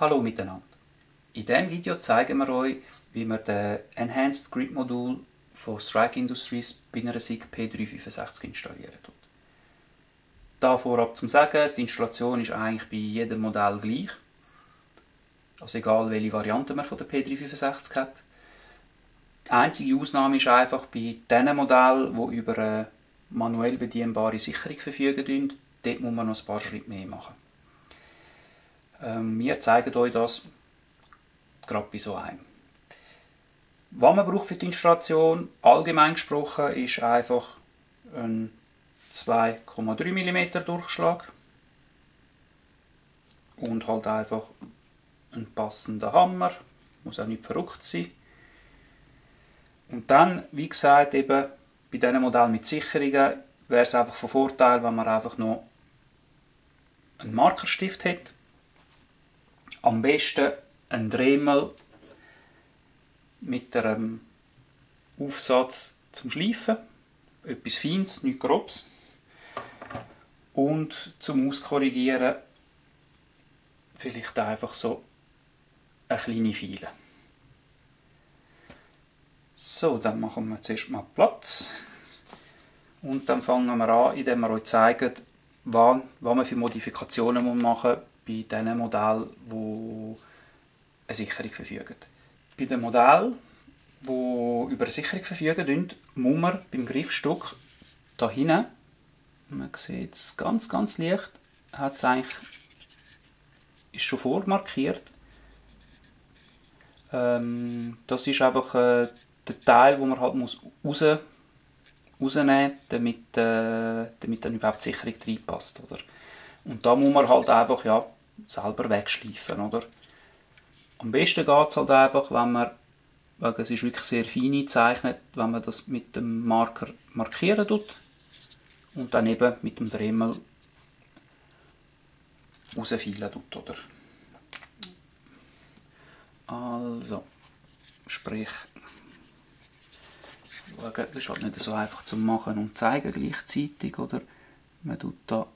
Hallo miteinander. In diesem Video zeigen wir euch, wie man den Enhanced Grid Module von Strike Industries bei einer SIG P365 installieren tut. Da vorab zum Sagen, die Installation ist eigentlich bei jedem Modell gleich. Also egal welche Variante man von der P365 hat. Die einzige Ausnahme ist einfach bei den Modellen, die über eine manuell bedienbare Sicherung verfügen. Dort muss man noch ein paar Schritte mehr machen. Wir zeigen euch das gerade bei so einem. Was man braucht für die Installation, allgemein gesprochen, ist einfach ein 2,3 mm Durchschlag und halt einfach ein passender Hammer, muss auch nicht verrückt sein. Und dann, wie gesagt, eben bei diesen Modellen mit Sicherungen wäre es einfach von Vorteil, wenn man einfach noch einen Markerstift hat. Am besten ein Dremel mit einem Aufsatz zum Schleifen, etwas Feines, nichts Grobes. Und zum Auskorrigieren vielleicht einfach so eine kleine Feile. So, dann machen wir zuerst mal Platz. Und dann fangen wir an, indem wir euch zeigen, was man für Modifikationen machen muss bei diesen Modellen, die eine Sicherung verfügen. Bei den Modellen, die über eine Sicherung verfügen, muss man beim Griffstück da hinten, man sieht es ganz leicht, ist schon vormarkiert. Das ist einfach der Teil, wo man halt rausnehmen muss, damit dann überhaupt die Sicherung reinpasst. Oder? Und da muss man halt einfach selber wegschleifen. Oder? Am besten geht es halt einfach, weil es ist wirklich sehr fein gezeichnet, wenn man das mit dem Marker markieren tut und dann eben mit dem Dremel rausfeilen tut. Oder? Also, sprich, das ist halt nicht so einfach zu machen und zeigen gleichzeitig, oder? Man tut da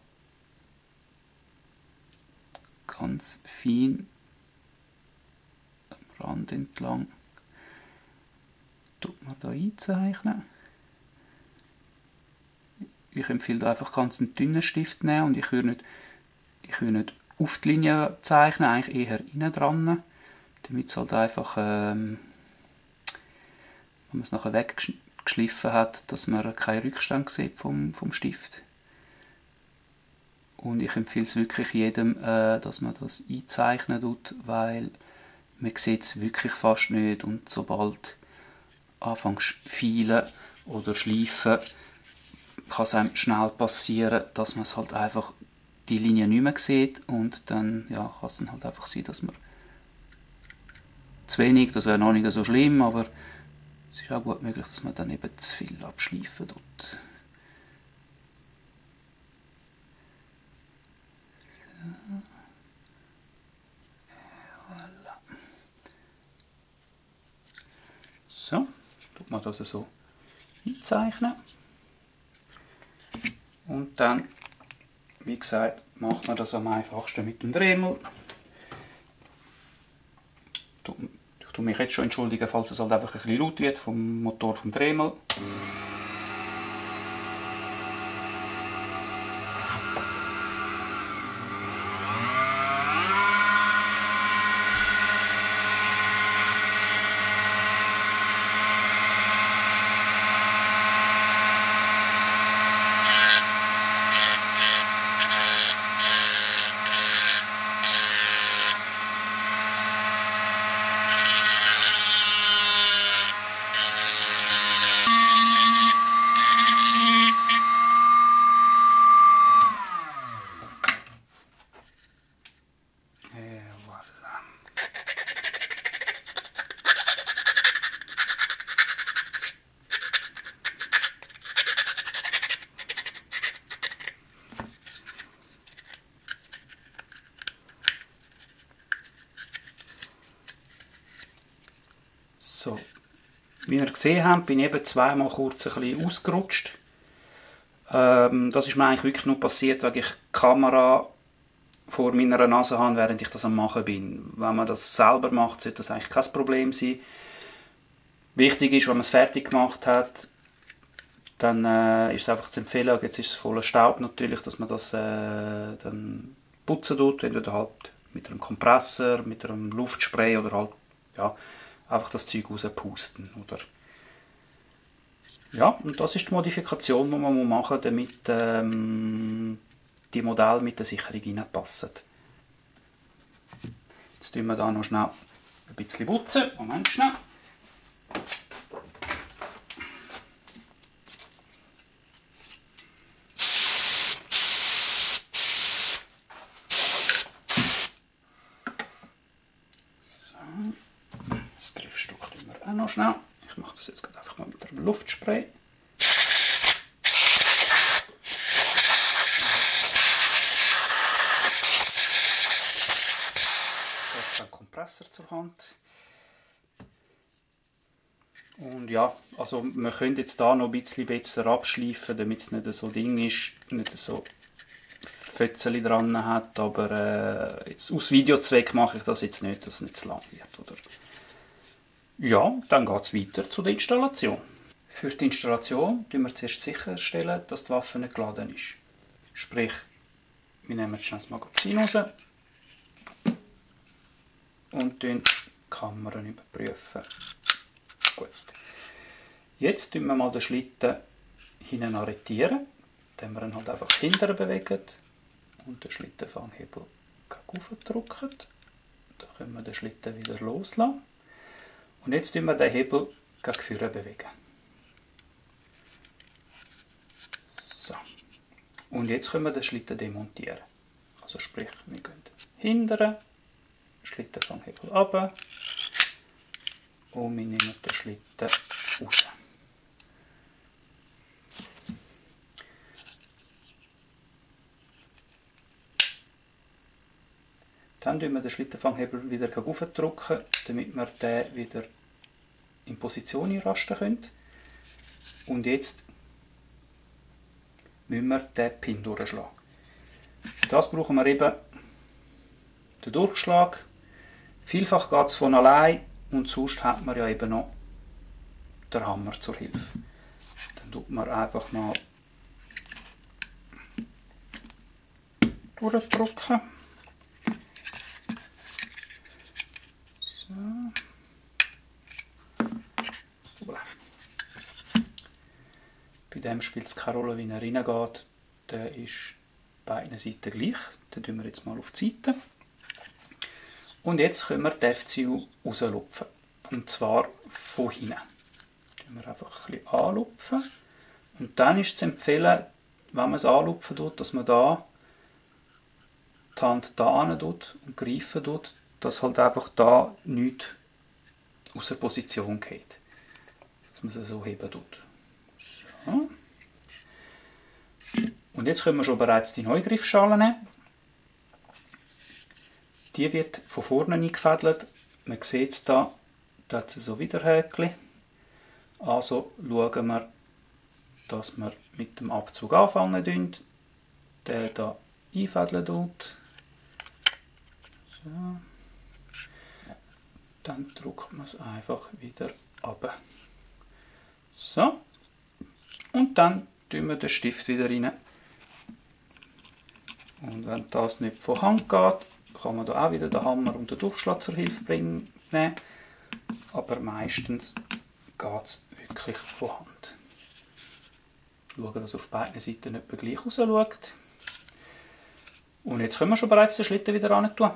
ganz fein am Rand entlang tut man da einzeichnen. Ich empfehle einfach ganz einen dünnen Stift nehmen und ich würde nicht auf die Linie zeichnen, eigentlich eher innen dran, damit es halt einfach, wenn man es nachher weggeschliffen hat, dass man keinen Rückstand sieht vom Stift. Und ich empfehle es wirklich jedem, dass man das einzeichnen tut, weil man sieht es wirklich fast nicht und sobald anfängst feilen oder schleifen, kann es einem schnell passieren, dass man es halt einfach die Linie nicht mehr sieht und dann kann es dann halt einfach sein, dass man zu wenig, das wäre noch nicht so schlimm, aber es ist auch gut möglich, dass man dann eben zu viel abschleifen tut. So, tut man das so einzeichnen. Und dann, wie gesagt, macht man das am einfachsten mit dem Dremel. Ich tue mich jetzt schon entschuldigen, falls es halt einfach ein bisschen laut wird vom Motor vom Dremel. So, wie ihr gesehen habt, bin ich eben zweimal kurz ein bisschen ausgerutscht. Das ist mir eigentlich wirklich nur passiert, weil ich die Kamera vor meiner Nase habe, während ich das am machen bin. Wenn man das selber macht, sollte das eigentlich kein Problem sein. Wichtig ist, wenn man es fertig gemacht hat, dann ist es einfach zu empfehlen, jetzt ist es voller Staub natürlich, dass man das dann putzen tut, entweder halt mit einem Kompressor, mit einem Luftspray oder halt ja, einfach das Zeug rauspusten. Oder ja, und das ist die Modifikation, die man machen muss, damit die Modelle mit der Sicherung reinpassen. Jetzt tun wir da noch schnell ein bisschen putzen. Moment schnell. Das Griffstück tun wir auch noch schnell. Ich mache das jetzt gerade einfach mal mit einem Luftspray. Ich habe einen Kompressor zur Hand. Und ja, also wir können jetzt da noch ein bisschen besser abschleifen, damit es nicht so Ding ist, nicht so Fötzeli dran hat, aber jetzt aus Videozweck mache ich das jetzt nicht, dass es nicht zu lang wird. Oder? Ja, dann geht es weiter zu der Installation. Für die Installation tun wir zuerst sicherstellen, dass die Waffe nicht geladen ist. Sprich, wir nehmen jetzt das Magazin raus und die Kammern überprüfen. Gut. Jetzt tun wir mal den Schlitten hinten arretieren, indem wir ihn halt einfach hinterher bewegen und den Schlittenfanghebel aufdrücken. Dann können wir den Schlitten wieder loslassen. Und jetzt tun wir den Hebel gegen vorne bewegen. So. Und jetzt können wir den Schlitten demontieren. Also sprich, wir gehen hinten, Schlittenfanghebel runter und wir nehmen den Schlitten raus. Dann drücken wir den Schlittenfanghebel wieder aufdrücken, damit wir den wieder in Position einrasten können. Und jetzt müssen wir den Pin durchschlagen. Für das brauchen wir eben den Durchschlag. Vielfach geht es von allein und sonst hat man ja eben noch den Hammer zur Hilfe. Dann tut man einfach mal durchdrücken. So. Bei dem spielt es keine Rolle, wie er reingeht. Der ist beiden Seiten gleich. Den tun wir jetzt mal auf die Seite. Und jetzt können wir die FCU rauslupfen. Und zwar von hinten. Den wir einfach ein bisschen anlupfen. Und dann ist zu empfehlen, wenn man es anlupfen tut, dass man da die Hand da hin tut und greifen tut, dass halt einfach da nichts aus der Position geht. Dass man es so heben tut. So. Und jetzt können wir schon bereits die Neugriffschale nehmen. Die wird von vorne eingefädelt. Man sieht es da, da hat es so Widerhäkchen. Also schauen wir, dass wir mit dem Abzug anfangen, den hier einfädeln tut. So. Dann drückt man es einfach wieder ab. So. Und dann tun wir den Stift wieder rein. Und wenn das nicht von Hand geht, kann man da auch wieder den Hammer und den Durchschlag zur Hilfe nehmen. Aber meistens geht es wirklich von Hand. Schauen, dass auf beiden Seiten etwa gleich raus schaut. Und jetzt können wir schon bereits den Schlitten wieder ran tun.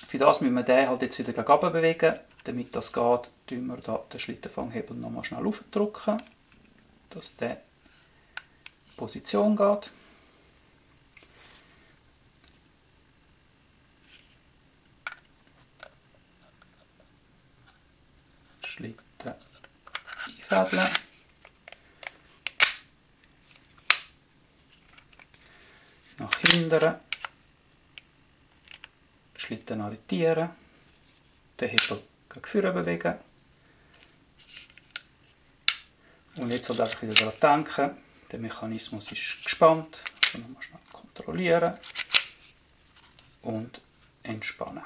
Für das müssen wir den halt jetzt wieder gegen oben bewegen. Damit das geht, tun wir da den Schlittenfanghebel nochmal schnell aufdrücken, dass der in Position geht. Schlitten einfädeln. Nach hinten. Schlitten arretieren. Den Hebel gegen vorne bewegen. Und jetzt halt einfach wieder daran denken, der Mechanismus ist gespannt. Also nochmal schnell kontrollieren. und entspannen.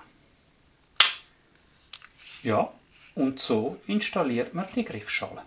Ja, und so installiert man die Griffschale.